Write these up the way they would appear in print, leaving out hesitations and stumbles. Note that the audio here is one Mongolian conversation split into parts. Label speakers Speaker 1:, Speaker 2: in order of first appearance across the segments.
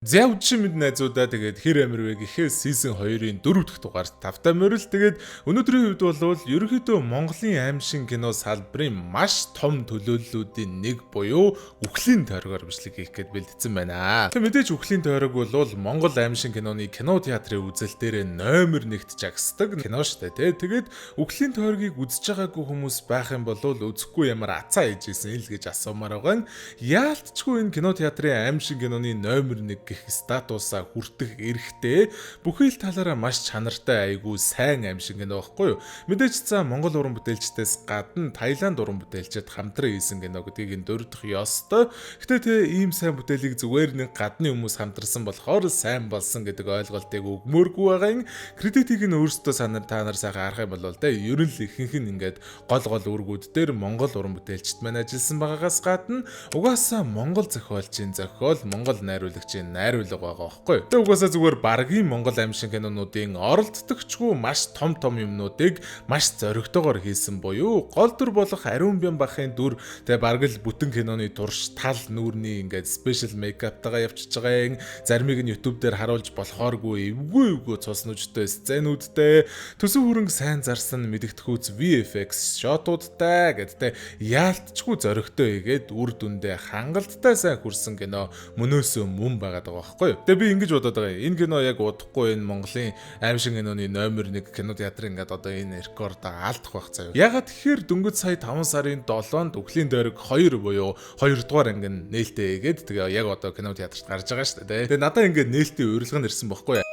Speaker 1: За, үдшин мэд найзуудаа, тэгээд хэр амир вэ гэхээр season 2-ын 4 дахь дугаарт тавтай морил. Тэгээд өнөөдрийн хувьд бол ерөнхийдөө Монголын аймшиг кино салбарын маш том төлөөллүүдийн нэг буюу Үхлийн тойргоор бичлэг хийх гээд бэлдсэн байна. Тэгээд мэдээж Үхлийн тойрог бол Монгол аймшиг киноны кино театрын үзэл дээр номер 1-т жагсдаг кино штэ, тий. Тэгээд Үхлийн тойргийг үзэж байгаагүй хүмүүс байх юм бол үзэхгүй ямар ацаа хийж исэн ил гэж асуумаар байгаа. Яалтчгүй энэ кино театрын аймшиг киноны номер 1 гэх статусаа хүртэх эрхтэй, бүхий л талаараа маш чанартай, айгүй сайн аймшиг кино байхгүй юу? Мэдээж за Монгол уран бүтээлчдээс гадна Таиланд уран бүтээлчид хамтран хийсэн кино гэдгийг энэ дурдах ёстой. Гэтэ тэ ийм сайн бүтээлийг зүгээр нэг гадны хүмүүс хамтарсан болохоор сайн болсон гэдэг ойлголтыг өгмөөргүй байгаа юм. Credit ийг нь өөрсдөө санаар та нар сайхан харах юм бол тэ ер нь л ихэнх нь ингээд гол гол үүргүүд дээр Монгол уран бүтээлчд маань ажилласан байгаагаас гадна угаасаа Монгол зохиолчийн зохиол, Монгол найруулагчийн найруулга байгаа байхгүй. Тэгээ угаасаа зүгээр баргийн Монгол аймшиг кинонуудын оролддогчгүй маш том том юмнуудыг маш зоригтойгоор хийсэн буюу гол дүр болох Ариун Бян бахын дүр тэгээ бараг л бүтэн киноны турш тал нүүрний ингээд special makeup тайгаа явчихж байгаа юм. Заримыг нь YouTube дээр харуулж болохооргүй эвгүй эвгүй цус нүжтэй сценүүдтэй, төсөв хөрөнгө сайн зарсан мэдгэдэгхүүц VFX shot уудтай гэдтэй яалтчгүй зоригтой хийгээд үр дүндээ хангалттай сайн хүрсэн кино мөнөөсөө мөн байгаад байгаа байхгүй юу. Тэгээ би ингэж бодоод байгаа юм. Энэ кино яг удахгүй энэ Монголын аймшиг киноны номер 1 кино театрын ингээд одоо энэ рекорд алдах байх заяа. Ягаад тэгэхээр дөнгөж сая 5 сарын 7-нд Үхлийн тойрог 2 буюу 2 дугаар анги нь нээлттэй хийгээд тэгээ яг одоо кино театрт гарч байгаа шүү дээ. Тэгээ надаа ингээд нээлттэй урилга нь ирсэн бохгүй юу.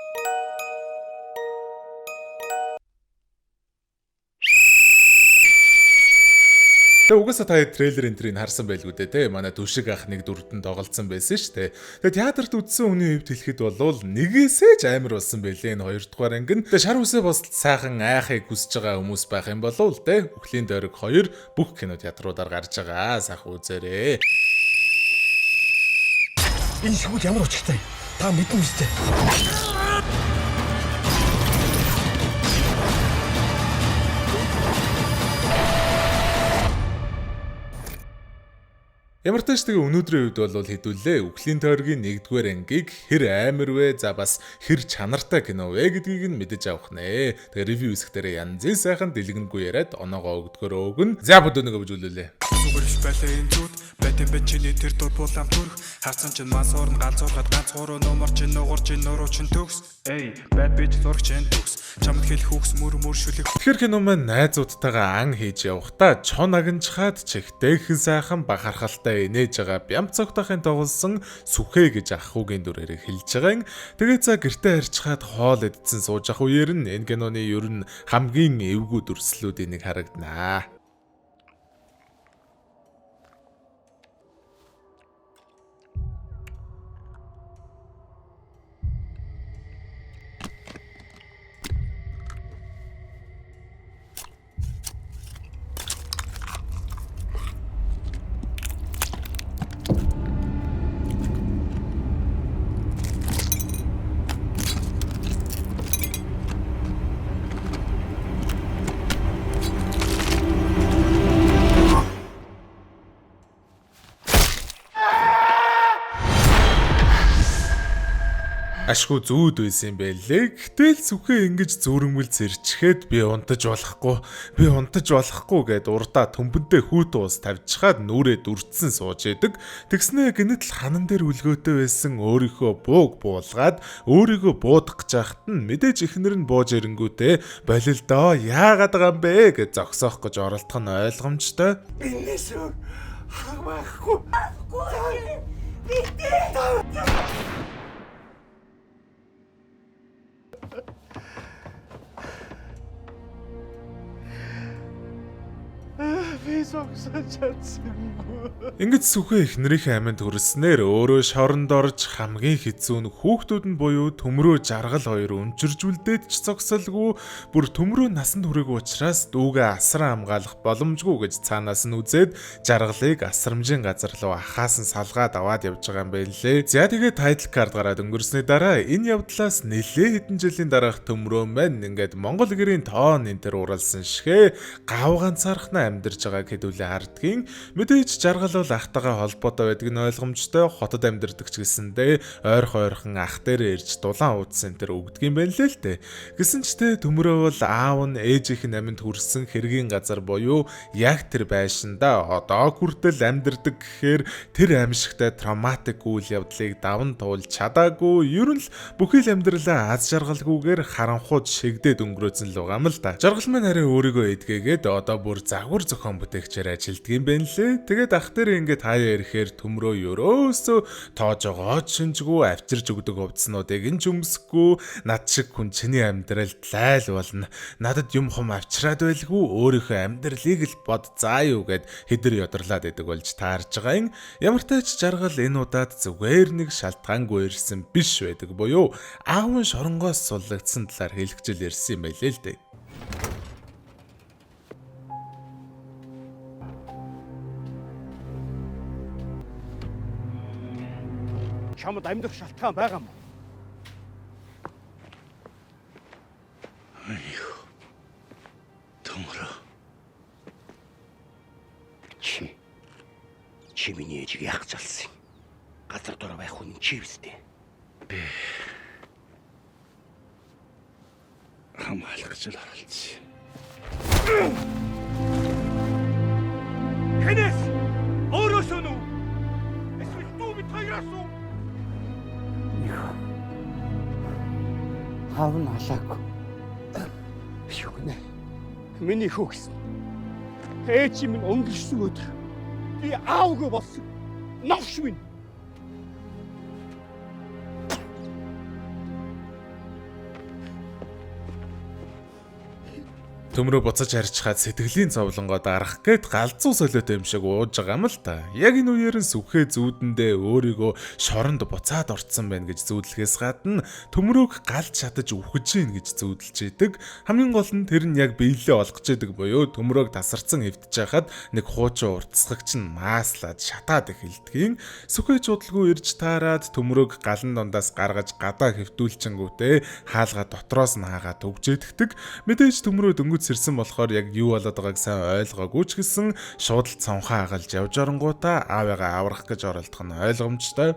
Speaker 1: Тэгээ угаасаа та трейлер энтрийг харсан байлгүй дээ, те. Манай Түшиг ах нэг дүрдэн тоглолцсон байсан шүү дээ. Тэгээ театрт үзсэн хүний хувьд хэлэхэд бол нэгээсээ ч амар болсон байлээ энэ хоёр дугаар анги нь. Тэгээ шар үсээ бас сайхан айхыг хүсэж байгаа хүмүүс байх юм болов те. Үхлийн тойрог 2 бүх кино театруудаар гарч байгаа. Сайхан үзээрэй.
Speaker 2: Энэ шгүүд ямар учиртай? Та мэднэ үстэй.
Speaker 1: Ямар ч тач тэгээ өнөөдрийн үед бол хэдүүлээ Үхлийн тойргийн 1-р ангийг хэр амар вэ? За, бас хэр чанартай кино вэ гэдгийг нь мэдэж авах нэ. Тэгээ review хэсэг дээр янзын сайхан дэлгэнгүй яриад оноогоо өгдгөрөө өгнө. За, бүдүүнийгөө бүжүүлүүлээ.
Speaker 3: Зүгээр биш байлаа энэ зүуд Байтэн бэ чиний тэр дур булаам төрх. Харсан чинь ман суурн галзуурхад ганц гурав нумар чинь нугар чинь нуруу чинь төгс. Эй, bad bitch зураг чинь төгс. Чамд хэлэх үгс мөр мөр шүлэг.
Speaker 1: Тэгэхээр кино маань найзуудтайгаа ан хийж явахдаа чон агнчхаад чихтэйхэн сайхан бахархалтай инээж байгаа Бямцогтахын тоглосон Сүхэ гэж ах хүүгийн дүрээр хэлж байгаа юм. Тэгээ за гэртээ харьчхаад хоол идсэн сууж ах үеэр нь энэ киноны ер нь хамгийн эвгүй дүрслэлүүдийн нэг харагданаа. Ашгүй зүүд байсан юм байлээ. Гэтэл Сүхээ ингэж зүрмэл зэрчгээд би унтаж болохгүй, би унтаж болохгүй гэд урдаа төмбөндөө хүүт уус тавьчихад нүрээ дүрдсэн сууж идэг. Тэгснээ гинэт л ханан дээр үлгөөтэй байсан өөрийнхөө бууг буулгаад өөрийгөө буудах гэж байхад нь мэдээж эхнэр нь бууж ирэнгүүтээ болилдоо, яагаад байгаа юм бэ гэж зогсоох гэж оролдох нь ойлгомжтой.
Speaker 2: Энэс өөр хаг байхгүй. Би зогсож чадсангүй.
Speaker 1: Ингэж Сүхээ эхнэрийнхээ аминд хүрснээр өөрөө шоронд орж, хамгийн хэцүү нь хүүхдүүд нь буюу Төмрөө, Жаргал хоёр өнчирж үлдээд ч зогсолгүй, бүр Төмрөө насанд хүрээгүй учраас дүүгээ асран хамгаалах боломжгүй гэж цаанаас нь үзээд Жаргалыг асрамжийн газар руу ахаас нь салгаад аваад явж байгаа юм байна лээ. За, тэгээд title card гараад өнгөрсний дараа энэ явдлаас нэлээ хэдэн жилийн дараах Төмрөө маань ингээд Монгол гэрийн тоон энэ төр уралсан шигэ гав ганцаархнаа амьдарч байгаа. байгааг хэдүүлээ хардгийн. Мэдээж Жаргал бол ахтайгаа холбоотой байдаг нь ойлгомжтой. Хотод амьдардаг ч гэсэндээ ойрхон ах дээр ирж дулаан уудсан тэр өгдөг юм байна лээ л дээ. Гэсэн ч те Төмрөө бол аав нь ээжийнх нь аминд хүрсэн хэргийн газар буюу яг тэр байшиндаа одоо хүртэл амьдардаг гэхээр тэр аимшигтай травматик үйл явдлыг даван туулж чадаагүй. Ер нь л бүхий л амьдралаа аз жаргалгүйгээр харанхууд шигдээд өнгөрөөцөн л байгаа юм л да. Жаргал маань харин өөрийгөө эдгээгээд одоо бүр загвар зохион бүтээгчээр ажилддаг юм байна лээ. Тэгээд ах дээр ингээд хаяа ирэхээр Төмрөө ерөөсөө тоожогоо шинжгүй авчирж өгдөг хувцснуудыг нь ч өмсөхгүй, над шиг хүн чиний амьдралд лайл болно. Надад юм хум авчираад байлгүй, өөрийнхөө амьдралыг л бод заа юу гэд хэдэр ёдрлаад идэг болж таарж байгаа юм. Ямар ч тач Жаргал энэ удаад зүгээр нэг шалтгаангүй ирсэн биш байдаг буюу аав нь шоронгоос суллагдсан талаар хэлэхжил ирсэн юм байлээ л дээ.
Speaker 2: Чамд амьдрах шалтгаан байгаа юм уу?
Speaker 4: Төмрөө. Чи миний ээжийг яах гэж алсан юм? Газар дорой байх хүн чи биз дээ. Би хамгаалах гэж л оролцсон.
Speaker 2: Хэнээс өөрөөсөө нү? Эсвэл дүү бид хоёроос уу? Аав нь алаагүй. Шүгнэ. Миний хүү гэсэн. Ээж минь өнгөрсөн өдөр би аавгүй болсон. Новш минь.
Speaker 1: Төмрөө буцаж харьцахад сэтгэлийн зовлонгоо дарах гээд галзуу солиотой юм шиг ууж байгаа юм л та. Яг энэ үеэр нь сүхээ зүүдэндээ өөрийгөө шоронд буцаад орцсон байна гэж зүүдлэхээс гадна Төмрөөг галд шатаж үхэж гин гэж зүүдэлж идэг. Хамгийн гол нь тэр нь яг биелэлээ олгож идэг буюу Төмрөөг тасарсан эвдэж байхад нэг хуучин уртасгагч нь мааслаад шатаад эхэлдгийн. Сүхээ чудалгүй ирж таарад Төмрөөг галан дундаас гаргаж гадаа хэвтүүлчингүүтээ хаалга дотроос нь хаагаа төгжээдгдэг. Мэдээж Төмрөө дөнгөж сэрсэн болохоор яг юу болоод байгааг сайн ойлгоогүй ч гэсэн шууд л цонхоо хагалж явж оронгуудаа аавыгаа аврах гэж оролдох нь ойлгомжтой.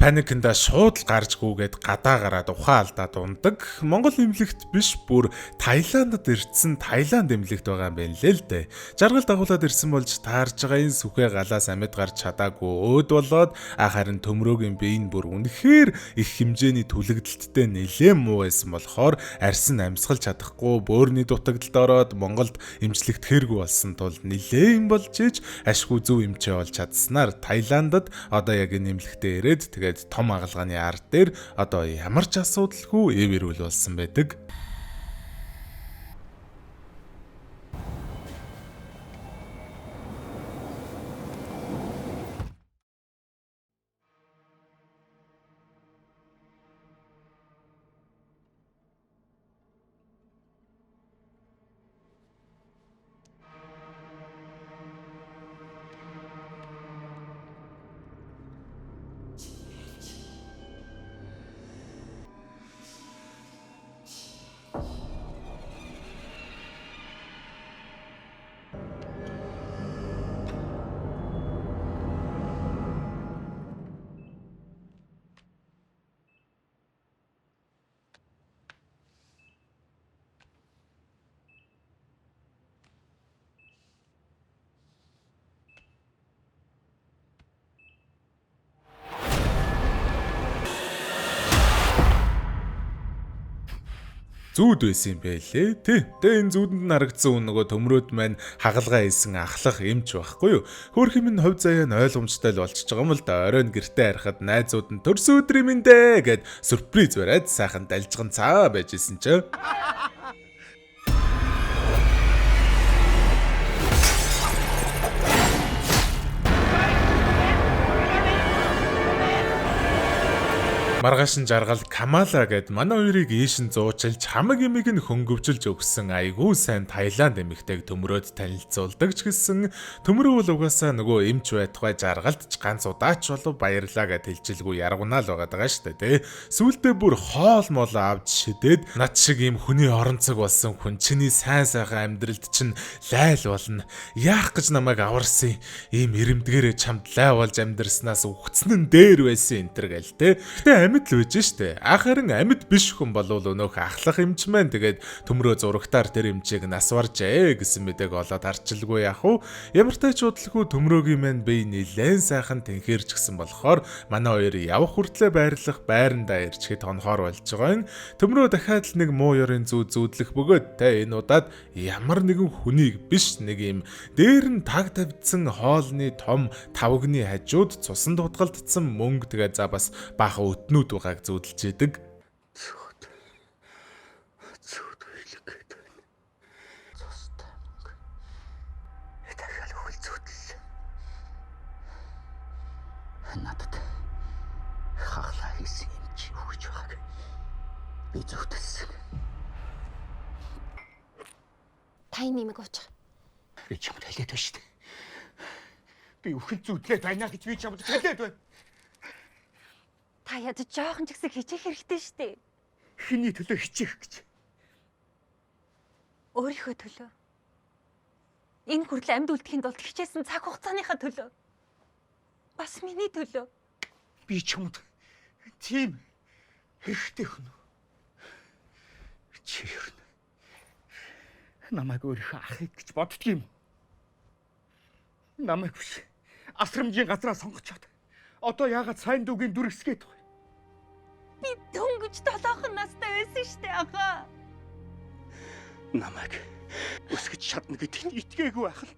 Speaker 1: Паникнда шууд л гарч гүгээд гадаа гараад ухаан алдаад ундаг. Монгол эмнэлэгт биш бүр Таиландд ирсэн Таиланд эмнэлэгт байгаа юм байна лээ л дээ. Жаргал дагуулад ирсэн болж таарж байгаа энэ сүхээ галаас амьд гарч чадаагүй өөд болоод харин Төмрөөгийн бие нь бүр үнэхээр их хэмжээний түлэгдэлттэй нэлээд муу байсан болохоор арьс нь амьсгалж чадахгүй бөөрний дутагдалд ороод Монголд эмчлэгдэхэргүй болсон тул нэлээд юм болж иж ашгүй зөв эмчээ болж чадсанаар Таиландд одоо яг энэ эмнэлэгтээ ирээд тэгээд том агалгааны ард дээр одоо ямар ч асуудалгүй эв эрүүл болсон байдаг. зүүд байсан юм байлээ. Тэ. Тэгээ энэ зүүдэнд нь харагдсан хүн нөгөө төмрөөд маань хагалгаа хийсэн ахлах эмч байхгүй юу? Хөөх юм нь хувь заяа нь ойлгомжтой л болчихж байгаа юм л да. Оройн гэртээ харахад найзууд нь төрсөн өдрийн мэндэ гэд сюрприз бариад сайхан далжган цаа байж исэн чинь. Маргааш нь жаргал Камала гэд манай хоёрыг ийш нь зуучилж хамаг имийг нь хөнгөвжилж өгсөн айгүй сайн Таиланд эмэгтэйг төмрөөд танилцуулдаг ч гэсэн төмрөө бол угаасаа нөгөө эмч байтугай жаргалд ч ганц удаач болов баярлаа гэд хэлжилгүй яргунаа л байгаа даа штэ тий. Сүүлдээ бүр хоол мол авч шидээд над шиг ийм хүний оронцог болсон хүн чиний сайн сайхан амьдралд чинь лайл болно. Яах гэж намайг аварсан ийм ирэмдгээрээ чамд лай болж амьдрснаас үхцэн нь дээр байсан энэ төр гэл тий. Гэтэ амьд л байж штэ. Харин амьд биш хүн болвол өнөөх ахлах эмч маань тэгээд төмрөө зурагтаар тэр эмчийг нас баржээ гэсэн мэдээг олоод харчилгүй яах вэ? Ямар ч тач удалгүй төмрөөгийн маань бие нилээн сайхан тэнхэрч гисэн болохоор манай хоёр явах хүртлээ байрлах байрандаа ирчхэд тонхоор болж байгаа юм. Төмрөө дахиад л нэг муу ёрын зүүд зүүдлэх бөгөөд тэ энэ удаад ямар нэгэн хүнийг биш нэг юм дээр нь таг тавьдсан хоолны том тавгны хажууд цусанд хутгалдсан мөнгө тэгээ за бас баахан өтнүүд байгааг зүүдэлж идэг.
Speaker 4: Цүүд. Цүүд үйлэг гэдэг байна. Цустай мөнгө. Дахиад үхэл зүүдлээ. Надад хаглаа хийсэн юм чи үхэж байгааг би зүүдэлсэн.
Speaker 5: Та энэ нэмэг уучих.
Speaker 4: Би чамд хэлээд байна шүү дээ. Би үхэл зүүдлээд байна гэж би чамд хэлээд байна.
Speaker 5: Та ядаж жоохон ч гэсэн хичээх хэрэгтэй шүү дээ.
Speaker 4: Хэний төлөө хичээх гэж?
Speaker 5: Өөрийнхөө төлөө. Энэ хүртэл амьд үлдэхийн тулд хичээсэн цаг хугацааныхаа төлөө. Бас миний төлөө.
Speaker 4: Би чамд тийм хэрэгтэй хүн үү? Чи ер нь намайг өөрийнхөө ахыг гэж боддөг юм уу? Намайг биш. Асрамжийн газраа сонгочоод одоо яагаад сайн дүүгийн дүр эсгээд байгаа юм?
Speaker 5: Би дөнгөж 7 настай байсан шүү дээ, ахаа.
Speaker 4: Намайг өсгөж чадна гэдэгт итгээгүй байх л.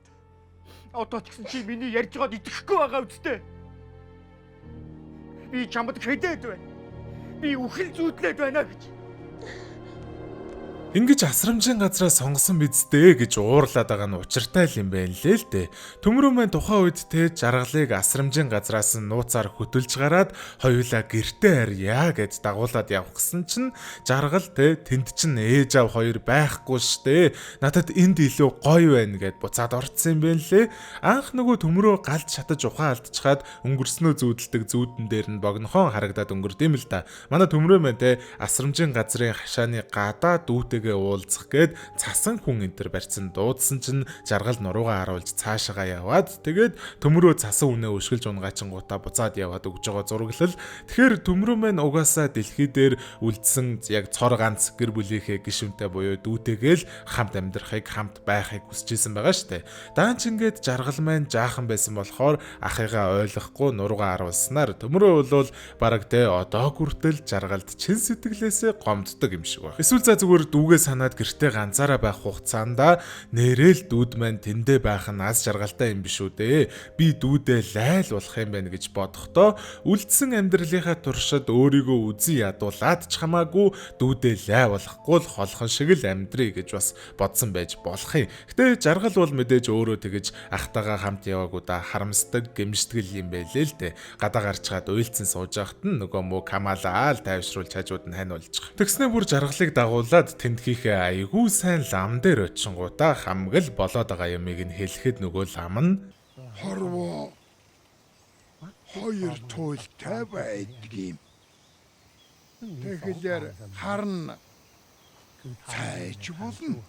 Speaker 4: Одоо ч гэсэн чи миний ярьж байгаад итгэхгүй байгаа үсттэй. Би чамд хэлээд байна. Би үхэл зүүдлээд байна гэж.
Speaker 1: Ингэж асрамжийн газраа сонгосон биз дээ гэж уурлаад байгаа нь учиртай л юм байна лээ л дээ. Төмрөө маань тухайн үед те жаргалыг асрамжийн газраас нь нууцаар хөтөлж гараад хоёулаа гэртээ харьяа гэж дагуулад явах гэсэн чинь жаргал те тэнд чинь ээж аав хоёр байхгүй штэ. Надад энд илүү гоё байна гэд буцаад орцсон юм байна лээ. Анх нөгөө төмрөө галд шатаж ухаан алдчихад өнгөрснөө зүүдэлдэг зүүдэн дээр нь богинохон харагдаад өнгөрд юм л да. Манай төмрөө маань те асрамжийн газрын хашааны гадаа дүүтэйгээ уулзах гээд цасан хүн энэ төр барьсан дуудсан чинь жаргал нуруугаа харуулж цаашаага яваад тэгээд төмрөө цасан үнэ өшгөлж унгаачингуудаа буцаад яваад өгж байгаа зураглал. Тэгэхээр төмрөө маань угаасаа дэлхий дээр үлдсэн яг цор ганц гэр бүлийнхээ гишүүнтэй буюу дүүтэйгээ л хамт амьдрахыг хамт байхыг хүсэж исэн байгаа штэ. Даанч ингээд жаргал маань жаахан байсан болохоор ахыгаа ойлгохгүй нуруугаа харуулснаар төмрөө бол бараг те одоо хүртэл жаргалд чин сэтгэлээсээ гомддог юм шиг байна. Эсвэл за зүгээр дүүгээ санаад гэртээ ганцаараа байх хугацаанд нэрэл дүүд маань тэндээ байх нь аз жаргалтай юм биш үү дээ. Би дүүдээ лайл болох юм байна гэж бодохдоо үлдсэн амьдралынхаа туршид өөрийгөө үзэн ядуулаад ч хамаагүй дүүдээ лай болохгүй л холхон шиг л амьдрий гэж бас бодсон байж болох юм. Гэтэ жаргал бол мэдээж өөрөө тэгэж ахтайгаа хамт яваагүй да харамсдаг гэмштгэл юм байлээ л дээ. Гадаа гарчгаад уйлцсан сууж байхад нь нөгөө мөө Камалаа л тайвшруулж хажууд нь хань болж байгаа. Тэгснээ бүр жаргалыг дагуулад тэндхийнхээ айгүй сайн лам дээр очингуудаа хамгал болоод байгаа юмыг нь хэлэхэд нөгөө лам нь
Speaker 6: хорвоо хоёр туйлтай байдаг юм. Тэгэхээр харна цайж болно.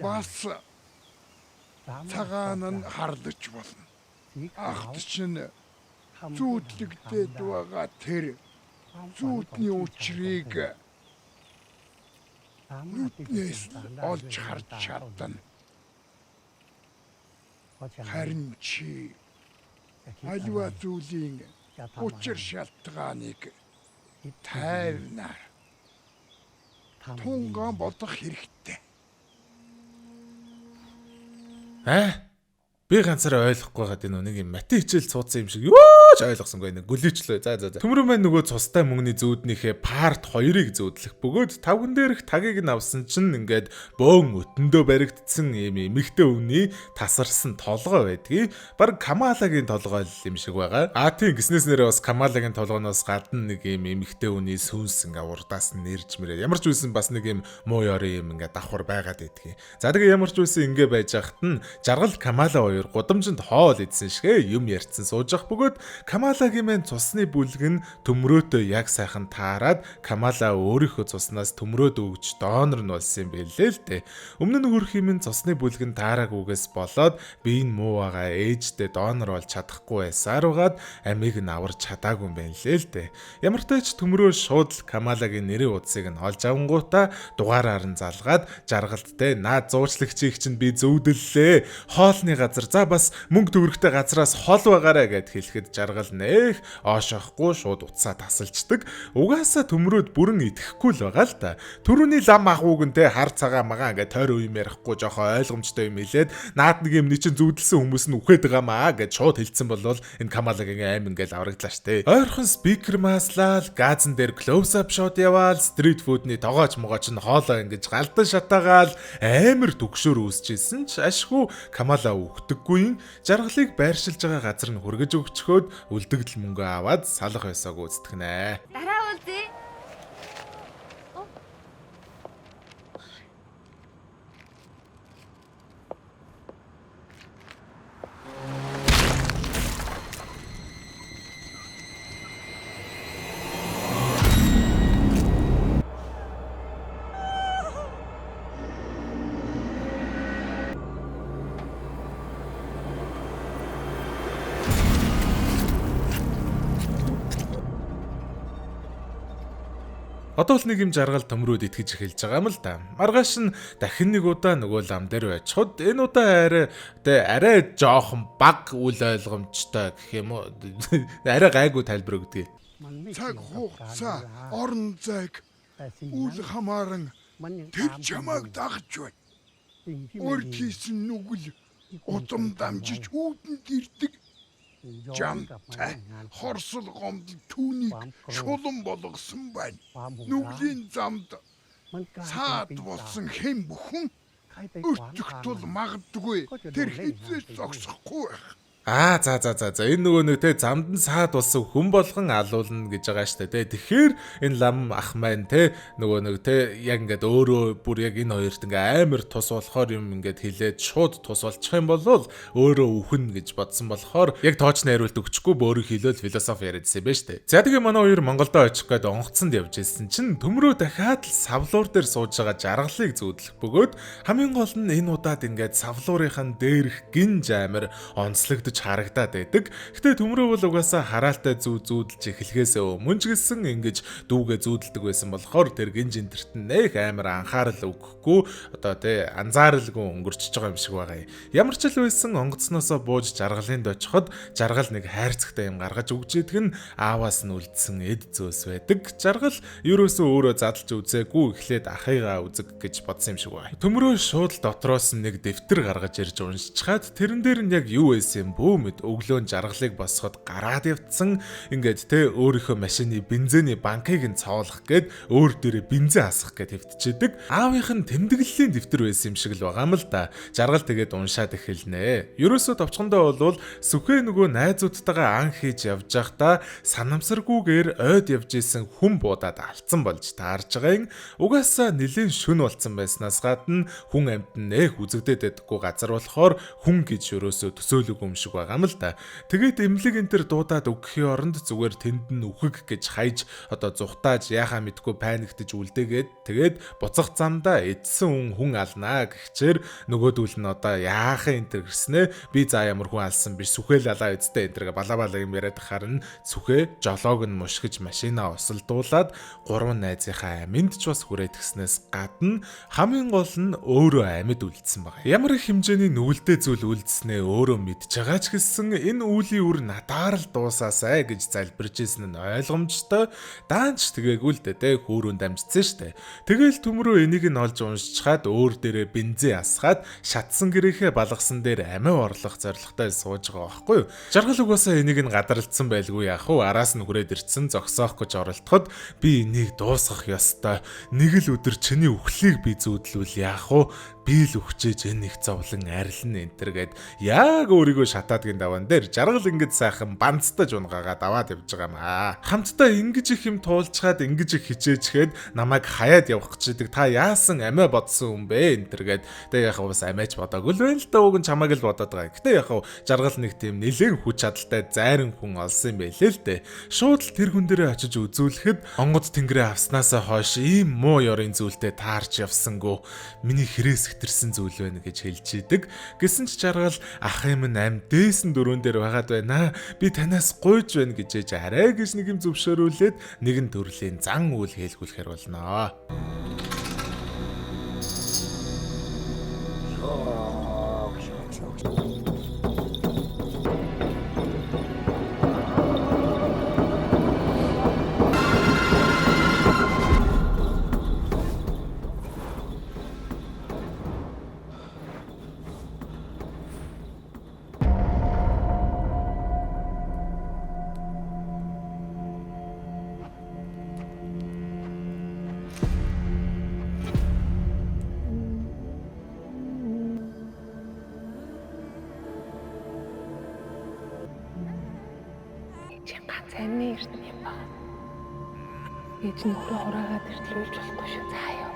Speaker 6: Бас цагаан нь харлаж болно. Ахт чинь зүүдлэгдээд байгаа тэр зүүдний учрыг нүднээс олж харж чадна. Харин чи аливаа зүйлийн учир шалтгааныг тайвнаар Тунгаан бодох хэрэгтэй.
Speaker 1: Аа? Би ганцаараа ойлгохгүй байгаад энэ нэг юм мати хичээл цууцсан юм шиг юу ч ойлгосонгүй нэг гөлийчлөө. За за за. Төмрөө маань нөгөө цустай мөнгөний зүүднийхээ part 2-ыг зүүдлэх бөгөөд тавган дээрх тагийг нь авсан чинь ингээд бөөн өтөндөө баригдсан юм эмэгтэй өвний тасарсан толгой байдгийг. Бараг Камалагийн толгой л юм шиг байгаа. А тийм гиснээс нэрээ бас Камалагийн толгооноос гадна нэг юм эмэгтэй өвний сүнс ингээ урдаас нь нэрж мэрээ. Ямар ч үлсэн бас нэг юм муу ёрын юм ингээ давхар байгаад байдгийг. За тэгээ ямар ч үлсэн ингээ байж хахад нь жаргал Камала хоёр гудамжинд хоол идсэн шигэ юм ярьцсан сууж ах бөгөөд Камалагийн мэн цусны бүлэг нь төмрөөтөө яг сайхан таарад Камала өөрийнхөө цуснаас төмрөөд өгч донор нь болсон юм байлээ л дээ. Өмнө нь хөрх юм цусны бүлэг нь таараагүйгээс болоод би энэ муу байгаа ээжтэй донор болж чадахгүй байсаар угаад амийг нь аварч чадаагүй юм байна лээ л дээ. Ямар ч тач төмрөө шууд л Камалагийн нэрийн утсыг нь олж авангуудаа дугаараар нь залгаад жаргалт те наад зуучлагчийг чинь би зөвдөллөө. Хоолны газар за бас мөнгө төгрөгтэй газраас хол байгаарэ гэд хэлэхэд жаргал нэх оошоохгүй шууд утсаа тасалчдаг. Угаасаа төмрөөд бүрэн идэхгүй л байгаа л та. Төрөний лам ахууг нь те хар цагаан магаа ингээ тойр үе юм ярихгүй жоохон ойлгомжтой юм хэлээд наад нэг юм чинь зүудэлсэн хүмүүс нь үхээд байгаа маа гэд шууд хэлсэн болвол энэ Камалагийн аим ингээл аврагдлаа штэ. Ойрхон спикер маслал газан дээр close up shot яваал стрит фудны тогооч могооч нь хоолоо ингэж галдан шатаагаал амар төгшөөр үүсчихсэн ч ашгүй Камала үхдэггүй юм. Жаргалыг байршилж байгаа газар нь хүргэж өгчхөөд үлдэгдэл мөнгө аваад салах ёсоо гүйцэтгэнэ.
Speaker 5: Дараа уулзъя.
Speaker 1: Одоо л нэг юм жаргал төмрөөд итгэж эхэлж байгаа юм л да. Маргааш нь дахин нэг удаа нөгөө лам дээр очиход энэ удаа арай тэ арай жоохон баг үл ойлгомжтой гэх юм уу. Арай гайгүй тайлбар өгдөг.
Speaker 6: Цаг хугацаа, орон зайг үл хамааран тэр чамайг дагаж байна. Урд хийсэн нүгэл удам дамжиж үүдэнд ирдэг. Жамтай хорсол гомдол түүнийг шулан болгосон байна. Нүглийн замд саад болсон хэн бүхэн өртөх тул магадгүй тэр хэзээ ч зогсохгүй байх.
Speaker 1: Аа за за за за энэ нөгөө нэг те замд нь саад болсон хүн болгон алуулна гэж байгаа штэ те. Тэгэхээр энэ лам ах маань те нөгөө нэг те яг ингээд өөрөө бүр яг энэ хоёрт ингээ амар тус болохоор юм ингээд хилээд шууд тус болчих юм бол өөрөө үхэн гэж бодсон болохоор яг тоочны хариулт өгчихгүй бөөрийг хилөөл философи яриадсэн юм байна штэ. За тэгээ манай хоёр Монголдо очих гээд онгоцонд явж ирсэн чинь төмрөө дахиад л савлуур дээр сууж байгаа жаргалыг зүүдлэх бөгөөд хамгийн гол нь энэ удаад ингээд савлуурынхаа дээрх гинж амар онцлогдож харагдаад байдаг. Гэтэ төмрөө бол угаасаа хараалтай зүү зүүдэлж эхлэхээс өмнө ч гэсэн ингэж дүүгээ зүүдэлдэг байсан болохоор тэр гинж энтерт нь нэх амар анхаарал өгөхгүй одоо тий анзааралгүй өнгөрчөж байгаа юм шиг байгаа юм. Ямар ч л байсан онгоцноосоо бууж жаргалынд очиход жаргал нэг хайрцагтай юм гаргаж өгч идэх нь ааваас нь үлдсэн эд зөөс байдаг. Жаргал ерөөсөө өөрөө задлж үзээгүй эхлээд ахыгаа үзэг гэж бодсон юм шиг байна. Төмрөө шууд л дотроос нь нэг дэвтэр гаргаж ирж уншчихад тэрэн дээр нь яг юу байсан юм бүү мэд өглөө нь жаргалыг босгоход гараад явцсан ингээд те өөрийнхөө машины бензиний банкыг нь цоолох гээд өөр дээрээ бензин асах гээд хэвтчихэд аавынх нь тэмдэглэлийн дэвтэр байсан юм шиг л байгаа юм л да. Жаргал тэгээд уншаад эхэлнэ. Ерөөсөө товчхондоо бол сүхээ нөгөө найзуудтайгаа ан хийж явж байхдаа санамсаргүйгээр ойд явж исэн хүн буудаад алдсан болж таарж байгаа юм. Угаасаа нэлээд шүн болцсон байснаас гадна хүн амьд нь нэх үзэгдээд байдаггүй газар болохоор хүн гэж ерөөсөө төсөөлөг юм шиг байгаа юм л да. Тэгээд эмнэлэг энэ төр дуудаад өгөхийн оронд зүгээр тэнд нь үхэг гэж хайж одоо зүхтааж яхаа мэдгүй паниктж үлдээгээд тэгээд буцах замдаа эдсэн хүн алнаа гихчээр нөгөөдөл нь одоо яахын энэ төр гиснэ би за ямар хүн алсан биш сүхэл алаа эцтэй энэ төр бала бала юм яриад харна сүхээ жолоог нь мушгиж машина усалдуулаад гурван найзынхаа аминд ч бас хүрээтгэснээс гадна хамгийн гол нь өөрөө амьд үлдсэн байгаа. Ямар их хэмжээний нүгэлтэй зүйл үлдснээ өөрөө мэдж байгаа Яач гэсэн энэ үүлийн үр надаар л дуусаасай гэж залбирж исэн нь ойлгомжтой. Даанч тэгээгүй л дээ те хөөрөнд дамжсан штэ. Тэгэл төмрөө энийг нь олж уншчихад өөр дээрээ бензин асгаад шатсан гэрээхээ балгасан дээр амиа орлох зорилготой сууж байгаа байхгүй юу? Жаргал угаасаа энийг нь гадралдсан байлгүй яах вэ? Араас нь хүрээд ирсэн зогсоох гэж оролдоход би энийг дуусгах ёстой. Нэг л өдөр чиний үхлийг би зүүдлвэл яах вэ? Би л үхчихэж энэ их зовлон арилна энэ төр гэд яг өөрийгөө шатаадгийн даван дээр жаргал ингэж сайхан банцтаж унгаагаад аваад явж байгаа юм аа. Хамтдаа ингэж их юм туулчхаад ингэж их хичээчгээд намайг хаяад явах гэж идэг. Та яасан амиа бодсон юм бэ энэ төр гэд. Тэгээ яг бас амиач бодоогүй л байна л да, уг нь чамайг л бодоод байгаа. Гэтэ яг жаргал нэг тийм нэлээд хүч чадалтай зайран хүн олсон юм байлээ л дээ. Шууд л тэр хүн дээрээ очиж үзүүлэхэд онгод тэнгэрээ авснаасаа хойш ийм муу ёрын зүйлтэй таарч явсангүй. Миний хэрээс хэтэрсэн зүйл байна гэж хэлж идэг. Гэсэн ч жаргал ах юм нь ам дээсэн дөрөөн дээр байгаад байна. Би танаас гуйж байна гэж ээж арай гэж нэг юм зөвшөөрүүлээд нэгэн төрлийн зан үйл хийлгүүлэхэр болно.
Speaker 7: Чи ганц амны эрдэнэ юм байна. Ээж нөхрөө хураагаад иртэл үйлж болохгүй шүү. За юу.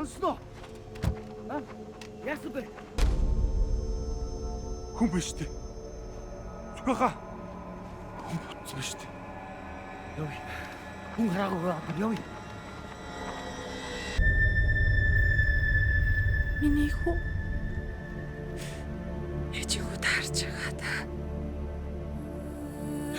Speaker 4: Онсноо. А? Яасан бэ?
Speaker 3: Хүн биш үү? Зүгийнхаа хүн бүтсэн биш үү?
Speaker 4: Явъя. Хүн хараагүй явъя.
Speaker 7: Миний хүү. Ээжийн хүү таарч байгаа та.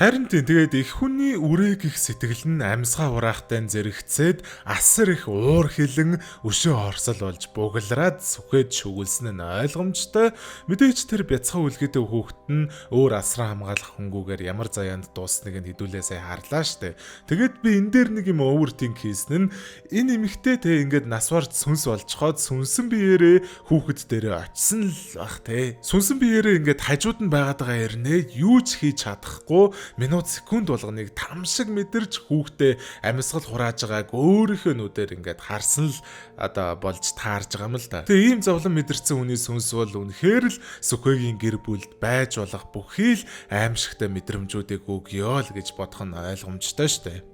Speaker 1: Харин тийм тэгээд их хүний үрээг их сэтгэл нь амьсгаа хураахтай зэрэгцээд асар их уур хилэн өшөө орсол болж буглараад сүхэд шүглсэн нь ойлгомжтой. Мэдээж тэр бяцхан үлгээтэй хүүхэд нь өөр асран хамгаалах хөнгүүгээр ямар заяанд дуусныг нь хэдүүлээ сая харлаа штэ. Тэгээд би энэ дээр нэг юм overthink хийсэн нь энэ эмэгтэй те ингээд нас барж сүнс болцоход сүнсэн биеэрээ хүүхэд дээрээ очисон л бах те. Сүнсэн биеэрээ ингээд хажууд нь байгаад байгаа эрнээ юу ч хийж чадахгүй минут секунд болгоныг там шиг мэдэрч хүүхдээ амьсгал хурааж байгааг өөрийнхөө нүдээр ингээд харсан л одоо болж таарж байгаа юм л да. Тэгээ ийм зовлон мэдэрсэн хүний сүнс бол үнэхээр л Сүхэгийн гэр бүлд байж болох бүхий л аимшигтай мэдрэмжүүдийг өгөө л гэж бодох нь ойлгомжтой штэ.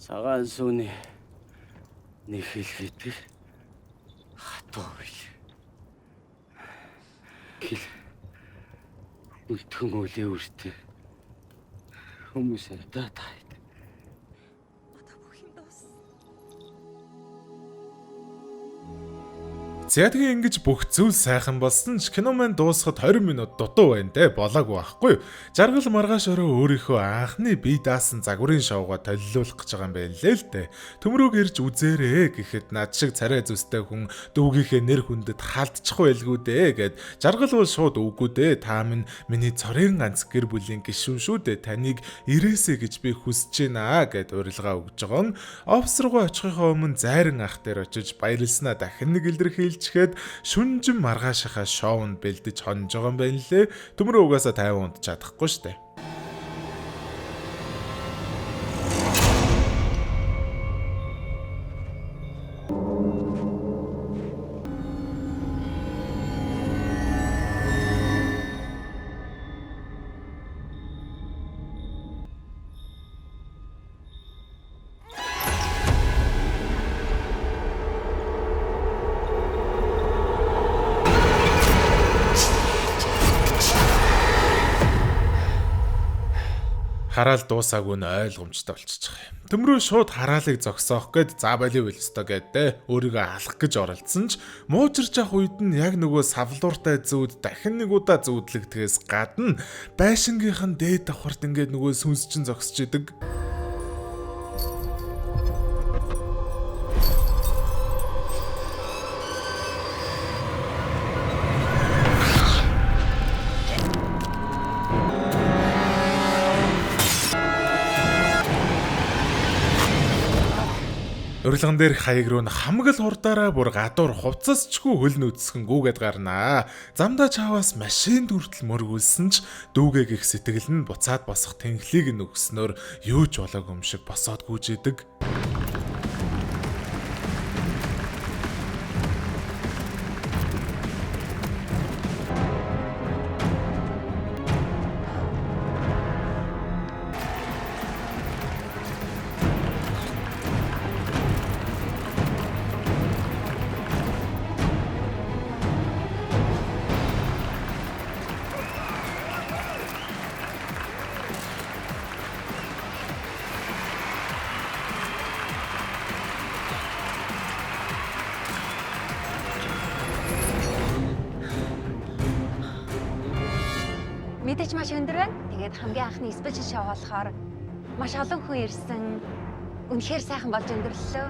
Speaker 2: Цагаан сүүний нэг хэлхийдэг хатуу үйл. Хэл үлдхэн үлээ үртэ. Хүмүүс антаа таад.
Speaker 5: Одоо бүх юм дууссан.
Speaker 1: За, тэгээ ингэж бүх зүйл сайхан болсон ч кино маань дуусахад 20 минут дутуу байна те, болоогүй байхгүй юу. Жаргал маргааш орой өөрийнхөө анхны бие даасан загварын шоугаа толилуулах гэж байгаа юм байна лээ л дээ. Төмрөөг ирж үзээрэй гэхэд над шиг царай зүстэй хүн дүүгийнхээ нэр хүндэд халдчих байлгүй дээ гэд жаргал бол шууд үгүй дээ. Та минь миний цорын ганц гэр бүлийн гишүүн шүү дээ. Таныг ирээсэй гэж би хүсэж байна гэд урилга өгж байгаа нь офис руугаа очихынхоо өмнө зайран ах дээр очиж баярлснаа дахин нэг илэрхийлчихэд шүнжин маргаашийнхаа шоунд бэлдэж хонж байгаа юм байна лээ. Төмрөө угаасаа 50 унд чадахгүй штэ. Хараал дуусаагүй нь ойлгомжтой болчихж байгаа юм. Төмрөө шууд хараалыг зогсоох гээд за болив л өстой гээд те өөрийгөө алах гэж оролдсон ч муужирч явах үед нь яг нөгөө савлууртай зүүд дахин нэг удаа зүүдлэгдэхээс гадна байшингийнх нь дээд давхарт ингээд нөгөө сүнс чинь зогсож идэг. Урилган дээр хаяг руу нь хамаг л хурдаараа бүр гадуур хувцасчгүй хөл нүцгэн гүгээд гарнаа. Замдаа чаваас машинд хүртэл мөргүүлсэн ч дүүгээ гих сэтгэл нь буцаад босох тэнхлийг нь өгснөөр юу ч болоогүй юм шиг босоод гүйж идэг.
Speaker 5: Мэдээж маш өндөр байна. Тэгээд хамгийн анхны special show болохоор маш олон хүн ирсэн. Үнэхээр сайхан болж өндөрлөлөө.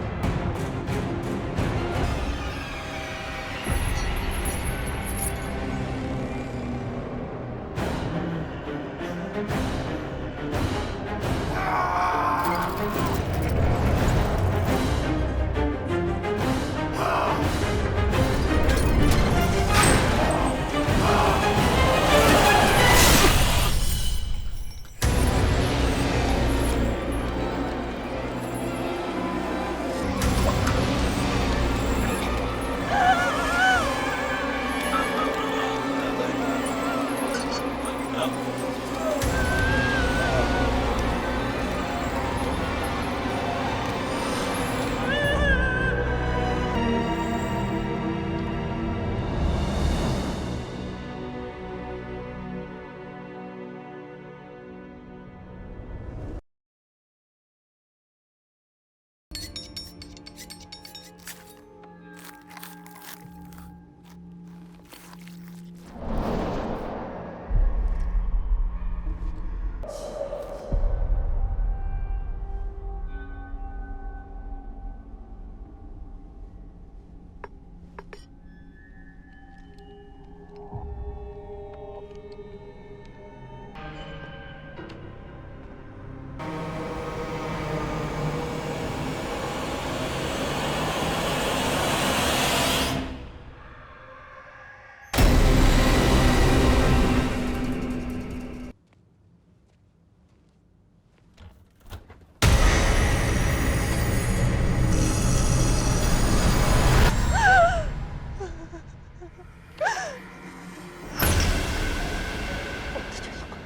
Speaker 5: Унтаж болохгүй.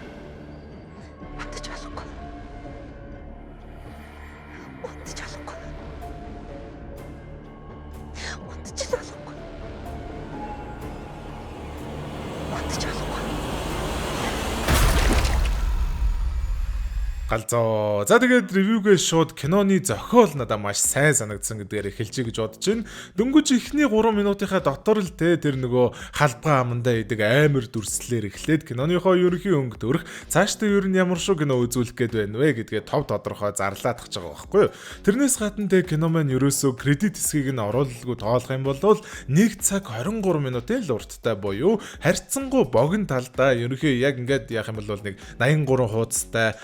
Speaker 5: Унтаж болохгүй. Унтаж болохгүй. Унтаж болохгүй. Унтаж болохгүй.
Speaker 1: Халзоо. За, тэгээд review гээ шууд киноны зохиол надад маш сайн санагдсан гэдгээр эхэлжээ гэж бодож байна. Дөнгөж эхний 3 минутынхаа дотор л те тэр нөгөө халбгаа амандаа идэг амар дүрслэлээр эхлээд киноныхоо ерөнхий өнгө төрх, цаашдаа ер нь ямар шүү кино үзүүлэх гээд байна вэ гэдгээ тов тодорхой зарлаадах гэж байгаа байхгүй юу. Тэрнээс гадна те кино маань ерөөсөө credit хэсгийг нь оруулалгүй тоолох юм бол 1 цаг 23 минутын л урттай буюу харьцангуй богино талдаа ерөнхий яг ингээд яах юм бол нэг 83 хуудастай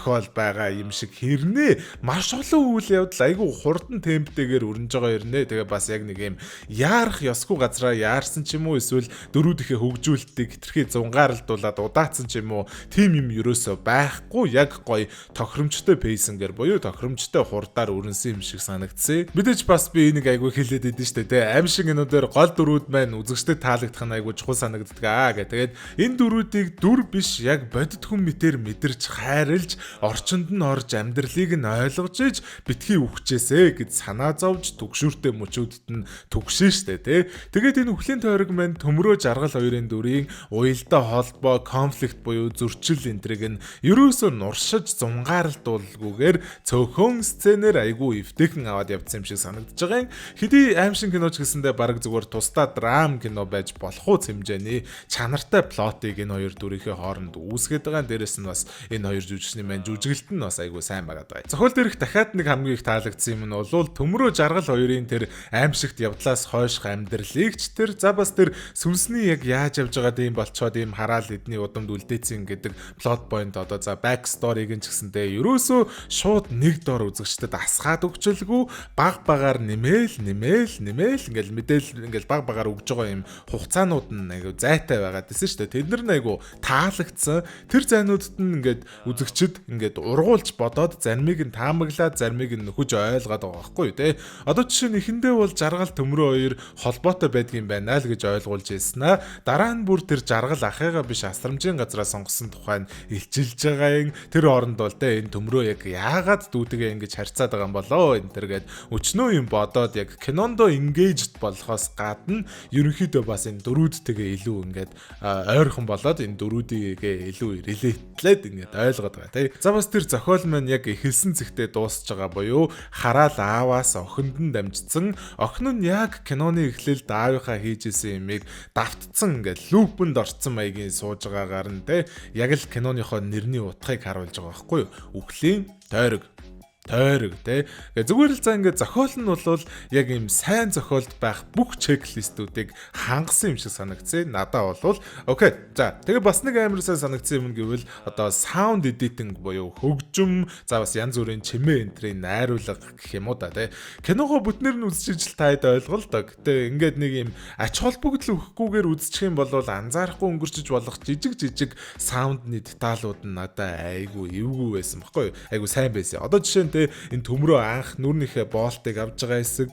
Speaker 1: зохиол байгаа юм шиг хэрнээ маш олон үйл явдал айгүй хурдан темптэйгээр өрнөж байгаа хэрнээ. Тэгээ бас яг нэг юм яарах ёсгүй газраа яарсан ч юм уу, эсвэл дөрүүдийнхээ хөгжүүлэлтийг хэтэрхий зунгаарлдуулаад удаацсан ч юм уу, тийм юм ерөөсөө байхгүй, яг гоё тохиромжтой pacing ээр буюу тохиромжтой хурдаар өрнөсөн юм шиг санагдсан. Мэдээж бас би энийг айгүй хэлээд идэв штэ, те. Аймшиг кинодэр гол дүрүүд маань үзэгчдэд таалагдах нь айгүй чухал санагддаг аа гэх. Тэгээд энэ дүрүүдийг дүр биш, яг бодит хүн мэтэр мэдэрч, хайрлж, орчинд нь орж, амьдралыг нь ойлгож иж битгий үхчихээсэ гэж санаа зовж түгшүүртэй мөчүүдэд нь түгшин штэ, те. Тэгээд энэ үхлийн тойрог маань Төмрөө Жаргал хоёрын дүрийн уялдаа холбоо, conflict буюу зөрчил энтриг нь ерөөсөө нуршиж зунгаарлдуулгүйгээр цөөхөн сценээр айгүй эвтэйхэн аваад явдсан юм шиг санагдаж байгаа юм. Хэдий аймшин киноч гэсэндээ бараг зүгээр тусдаа драм кино байж болох уу хэмжээний чанартай plot ыг энэ хоёр дүрийнхээ хооронд үүсгээд байгаа. Дээрэс нь бас энэ хоёр жүжигчний маань жүжиглэлт нь бас айгүй сайн байгаа даа. Зохиол дээрх дахиад нэг хамгийн их таалагдсан юм нь бол Төмрөө Жаргал хоёрын тэр аймшигт явдлаас хойших амьдралыг ч тэр, за бас тэр сүнсний яг яаж явж байгаад ийм болцоод ийм хараал эдний удамд үлдээсэн гэдэг plot point, одоо за back story-г нь ч гэсэндээ ерөөсөө шууд нэг дор үзэгчдэд асгаад өгчлгүй, баг багаар нэмээл нэмээл нэмээл ингээл мэдээлэл ингээл баг багаар өгж байгаа юм хугацаанууд нь айгу зайтай байгаад байсан шүү дээ. Тэд нар нь айгу таалагдсан. Тэр зайнуудад нь ингээд үзэгчд ингээд ургуулж бодоод заримыг нь таамаглаад, заримыг нь нөхөж ойлгоод байгаа байхгүй юу, те. Одоо жишээ нь эхэндээ бол Жаргал, Төмрөө хоёр холбоотой байдгийн байна л гэж ойлгуулж ирсэн аа. Дараа нь бүр тэр Жаргал ахыгаа биш, асрамжийн газараа сонгосон тухай нь илчилж байгаа юм. Тэр оронд бол те энэ Төмрөө яг яагаад дүүтэйгээ ингэж харьцаад байгаа юм болоо энэ тэр гээд өчнөө юм бодоод яг кинондо engaged болохоос гадна ерөнхийдөө бас энэ дүрүүдтэйгээ илүү ингээд ойрхон болоод энэ дүрүүдийгээ илүү relate лээд ингээд ойлгоод байгаа, тий. За, бас тэр зохиол маань яг эхэлсэн зэгтээ дуусж байгаа буюу хараал ааваас охинд нь дамжсан, охин нь яг киноны эхлэлд аавынхаа хийж исэн юмыг давтцсан, ингээд loop энд орцсон маягийн сууж байгаагаар нь те яг л киноныхоо нэрний утгыг харуулж байгаа байхгүй юу? Үхлийн тойрог тойрог, те. Тэгээ зүгээр л за ингээд зохиол нь бол яг ийм сайн зохиолд байх бүх checklist үүдийг хангасан юм шиг санагдсан. Надаа бол okay. За, тэгээ бас нэг амар сайн санагдсан юм гэвэл одоо sound editing буюу хөгжим, за бас янз бүрийн чимээ энтрийн найруулга гэх юм уу да, те. Киногоо бүтнээр нь үзчихэж л таад ойлгол доо. Гэтэ ингээд нэг юм ач холбогдол өгөхгүйгээр үзчих юм бол анзаарахгүй өнгөрчиж болох жижиг жижиг sound ны деталууд нь надаа айгүй эвгүй байсан баггүй юу? Айгүй сайн байсан. Одоо жишээ нь те энэ Төмрөө анх нүрнийхээ боолтыг авж байгаа хэсэг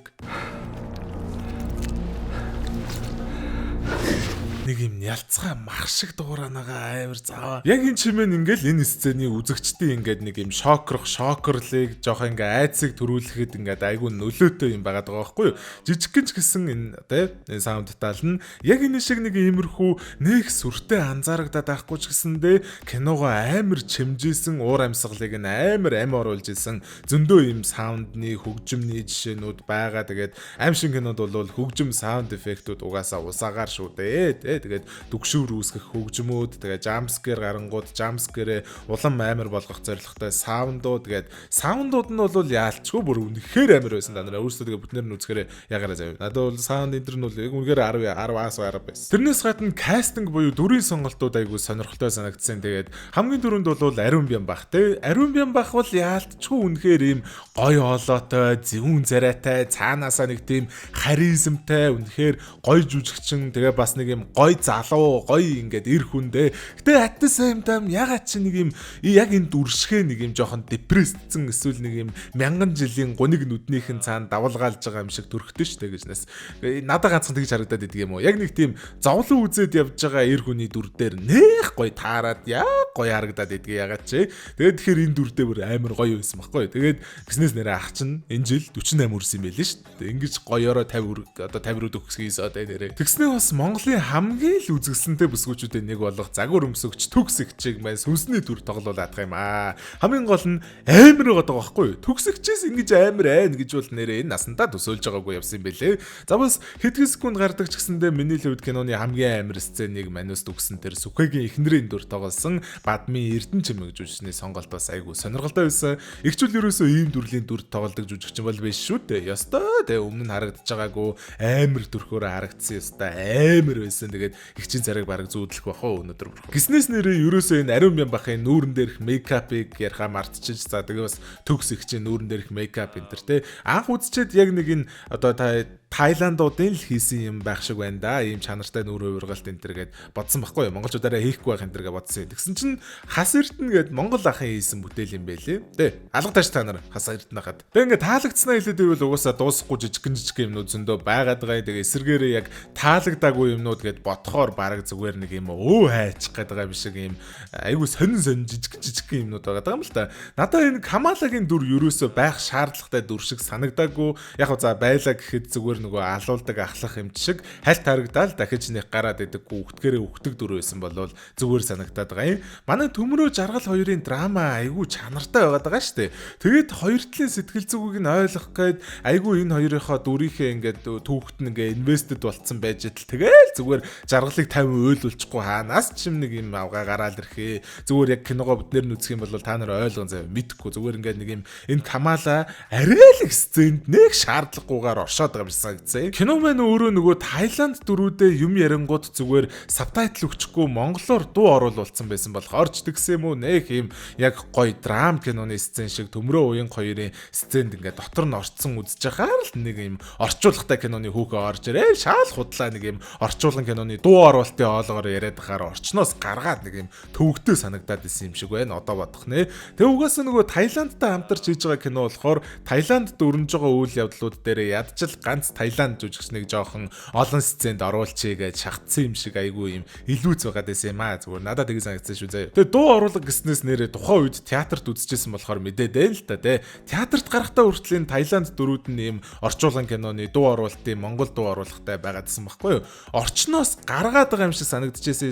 Speaker 1: нэг юм нялцгай мах шиг дууранагаа амар заваа. Яг энэ чимээ нь ингээл энэ сцений үзэгчдийн ингээд нэг юм шокрох, шокрлыг жоох ингээ айцыг төрүүлэхэд ингээд айгүй нөлөөтэй юм байгаад байгаа байхгүй юу? Жижигхэн ч гэсэн энэ тэ энэ sound деталь нь яг энэ шиг нэг иймэрхүү нэг сүртэй анзаарагдаад байхгүй ч гэсэндээ киногоо амар чимжээсэн, уур амьсгалыг нь амар ам оруулж исэн зөндөө юм sound ны, хөгжимний жишээнүүд байгаа. Тэгээд аймшин кинод бол хөгжим, sound effect үүд угаасаа усаагаар шүү дээ. Тэгээд дүгшүүр үүсгэх хөгжмүүд, тэгээд jump scare гарангууд jump scare улам амар болгох зорилготой sound ууд, тэгээд sound ууд нь бол яалчгүй бүр үнэхээр амар байсан, та нараа өөрсдөө тэгээд бүтнээр нь үзэхээр ягаараа заяа. Надад бол sound энэ нь бол яг үнэхээр 10 10-аас 10 байсан. Тэрнээс гадна casting буюу дүрийн сонголтууд айгүй сонирхолтой санагдсан. Тэгээд хамгийн түрүүнд бол Ариун Бян бах, те. Ариун Бян бах бол яалтчгүй үнэхээр ийм гоё хоолойтой, зэвүүн царайтай, цаанаасаа нэг тийм харизмтай, үнэхээр гоё жүжигчин, тэгээ бас нэг юм гоё залуу, гоё ингээд эр хүндээ. Гэтэ at the same time ягаад чи нэг юм яг энэ дүршгэ нэг юм жоохон depressed цэн эсвэл нэг юм мянган жилийн гуниг нүднийх нь цаана давалгаалж байгаа юм шиг төрхтөн штэ гэж нас. Надаа ганцхан тэгж харагдаад идэг юм уу? Яг нэг тийм зовлон үзээд явж байгаа эр хүний дүр дээр нэх гоё таарад яг гоё харагдаад идгийг ягаад чи. Тэгээд тэгэхээр энэ дүрдээ бүр амар гоё байсан байхгүй. Тэгээд гиснээс нэрээ ах чинь энэ жил 48 үрсэн юм байлээ шүү дээ. Ингэж гоёороо 50 одоо 50 руу төгсгийсөө тэ нэрээ. Тэгснээ бас Монголын хамгийн л үзэсгэлэнтэй бүсгүүчүүдийн нэг болох загвар өмсөгч Төгс эгчийг маань сүнсний дүр тоглуулаад юм аа. Хамгийн гол нь амар байгаа байхгүй юу? Төгс эгчээс ингэж амар айн гэж бол нэрээ энэ насандаа төсөөлж байгаагүй явсан юм бэлээ. За бас хэдхэн секунд гардаг ч гэсэндээ миний л хувьд киноны хамгийн амар сценийг манус дүгсэн тэр Сүхэгийн эхнэрийн дүр тоглосон Бадмын Эрдэнэ чимэг жүжигчний сонголт бас айгүй сонирхолтой байсан. Игчүүл ерөөсөө ийм дүрлийн дүр тоглодог жүжигчин бол биш шүү дээ. Ёстой тэ өмнө нь харагдаж байгаагүй амар төрхөөр харагдсан ёстой амар байсан. Тэгээд эгчийн царайг бараг зүүдлэх бах уу өнөөдөр бүр. Гиснээс нэрээ ерөөсөө энэ ариун бян бахын нүүрэн дээрх мейкапыг яриха мартчихж за тэгээ бас төгс эгчийн нүүрэн дээрх мейкап энэ төр тэ анх үзчихэд яг нэг энэ одоо та Таиландуудын л хийсэн юм байх шиг байна да. Ийм чанартай нүүр хувиргалт энэ төр гээд бодсон байхгүй юу? Монголчуудаараа хийхгүй байх энэ төр гэж бодсон. Тэгсэн чинь Хас Эрдэнэ гээд Монгол ахын хийсэн бүтээл юм байлээ. Тэ. Алга тааш та нар Хас Эрдэнэ хаад. Тэг ингээ таалагдсанаа хэлээд ивэл угаасаа дуусахгүй жижигхэн жижигхэн юмнууд зөндөө байгаад байгаа. Тэгээ эсэргээрээ яг таалагдаагүй юмнууд гээд бодохоор бараг зүгээр нэг юм өө хайчих гээд байгаа юм шиг юм айгу сонин сонин жижигхэн жижигхэн юмнууд байгаа юм л та. Надаа энэ Камалагийн дүр ерөөсөө байх шаардлагатай дүр шиг санагдаагүй. Яг за байлаа гэхэд зүгээр нөгөө алуулдаг ахлах юм шиг хальт харагдаал дахиж нэг гараад идэггүй үхтгэрээ үхдэг дүр байсан болвол зүгээр санагдаад байгаа юм. Манай Төмрөө Жаргал хоёрын драма айгүй чанартай байгаад байгаа шүү дээ. Тэгээд хоёр талын сэтгэл зүгийг нь ойлгох гээд айгүй энэ хоёрынхоо дүрийнхээ ингээд түүхт нь ингээд invested болцсон байж идэл тэгэл зүгээр Жаргалыг 50 уйлуулчихгүй хаанаас ч юм нэг юм авгаа гараал ирэхээ. Зүгээр яг киногоо бүтнээр нь үзэх юм бол та нар ойлгон заяа мэдхгүй зүгээр ингээд нэг юм энэ Камала арай л их сценд нэг шаардлагагүйгээр оршоод байгаа юм шиг санагдсан. Кино маань өөрөө нөгөө Таиланд дөрүүдээ юм ярингууд зүгээр subtitle өгчихгүй монголоор дуу оруулуулсан байсан болохоор ч тэгсэн юм уу нэх юм яг гоё драм киноны сцен шиг Төмрөө уян хоёрын сценд ингээд дотор нь орцсон үзэж байхаар л нэг юм орчуулгатай киноны хүүхэ орж ирээ шаал худлаа нэг юм орчуулган киноны дуу оруулалтын хоолоогоор яриад байхаар орчноос гаргаад нэг юм төвөгтэй санагдаад исэн юм шиг байна одоо бодох нэ. Тэгээ угаасаа нөгөө Таиландтай хамтарч хийж байгаа кино болохоор Таиландд өрнөж байгаа үйл явдлууд дээр ядчил ганц Таиланд жүжигчнийг жоохон олон сценд оруулчихъя гэж шахацсан юм шиг айгүй юм илүүц байгаад байсан юм аа. Зүгээр надад тийг санагдсан шүү заяа. Тэгээ дуу оруулга гэснээс нэрээ тухайн үед театрт үзчихсэн болохоор мэдээд ээ л та тий. Театрт гарахтаа хүртэл энэ Таиланд дөрүүд нь ийм орчуулган киноны дуу оруулалтын Монгол дуу оруулахтай байгаадсан байхгүй юу? Орчноос гаргаад байгаа юм шиг санагдчихсэн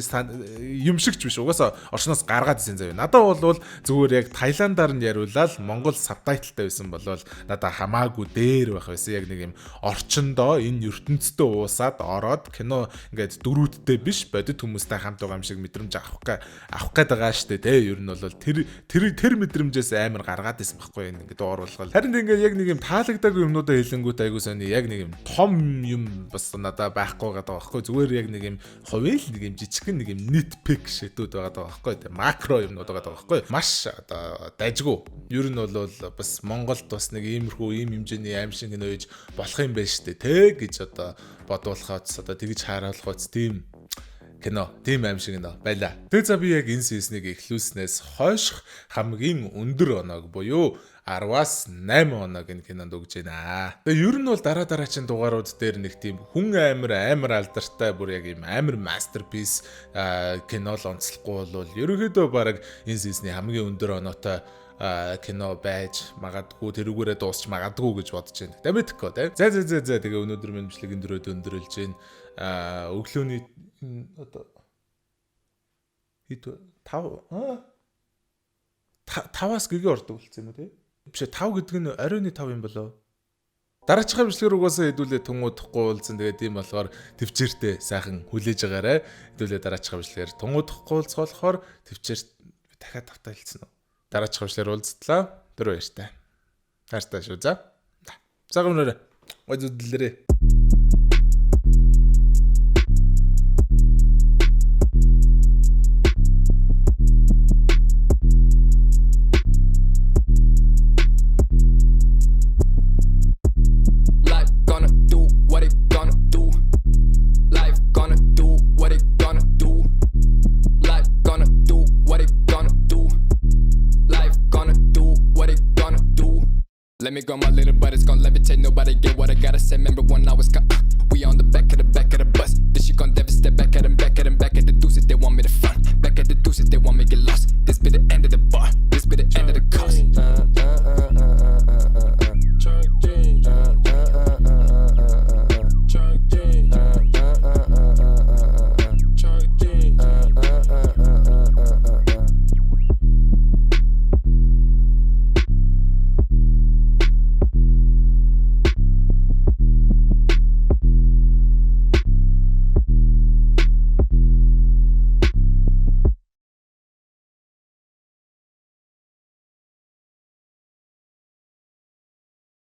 Speaker 1: юм шиг ч биш. Угаасаа орчноос гаргаад исэн заяа. Надад бол зүгээр яг Таиландаар нь яриулаад Монгол subtitle тай байсан болвол надад хамаагүй дээр байх байсан. Яг нэг юм орчиндоо энэ ертөнцийн уусаад ороод кино ингээд дөрүүдтэй биш бодит хүмүүстэй хамт байгаа юм шиг мэдрэмж авах гээд байгаа штэ тий. Ер нь бол тэр тэр тэр мэдрэмжээс амар гаргаад исэн байхгүй энэ ингээд оруулгал. Харин ингээд яг нэг юм таалагдаагүй юмнуудаа хэлэнгүүт айгуу сони яг нэг юм том юм бас надад байхгүй байгаа байхгүй. Зүгээр яг нэг юм хувийн л нэг юм жижигхэн нэг юм nitpick шийдүүд байгаа байхгүй тий. Макро юмнууд байгаа байхгүй. Маш одоо дайжгүй. Ер нь бол бас Монголд бас нэг иймэрхүү ийм хэмжээний аим шиг кино хийж болох юм байна штэ тий гэж одоо бодуулахаас одоо тэгж харуулахаас тийм кино, тийм аим шиг кино байла. Тэгээ за би яг энэ season ыг эхлүүлснээс хойших хамгийн өндөр оноог буюу 10-аас 8 оног энэ кинонд өгж байна. Тэгээ ер нь бол дараа дараачин дугаарууд дээр нэг тийм хүн амар амар алдартай бүр яг юм амар masterpiece кино л онцлохгүй бол ерөнхийдөө баг энэ season ы хамгийн өндөр оноотой кино байж магадгүй тэрүүгээрээ дуусч магадгүй гэж бодож байна. Тэгээ мэдэхгүй те. За за за за тэгээ өнөөдөр минь бичлэг өндрөөд өндөрлж байна. Өглөөний одоо хэд 5 5-аас гэгээ ордог болсон юм уу те? Биш 5 гэдэг нь оройн 5 юм болоо. Дараачихаа бичлэгээр угаасаа хэдүүлээ түн удахгүй уулзсан. Тэгээд тийм болохоор төвчээртэй сайхан хүлээж агаарай. Хэдүүлээ дараачихаа бичлэгээр түн удахгүй уулзах болохоор төвчээр дахиад тавтаа хэлсэн үү? Дараачих бичлэгээр уулзтлаа. Тэр баяртай. Хайртай шүү. За. Цагаан өнөрөө. Гой зүдлэрээ.
Speaker 8: Life gonna do what it gonna do. Life gonna do what it gonna do. Life gonna do what it gonna do. Life gonna do what it gonna do. Let me go my little, but it's gonna levitate. Nobody get what I gotta say. Remember when I was we on the back of the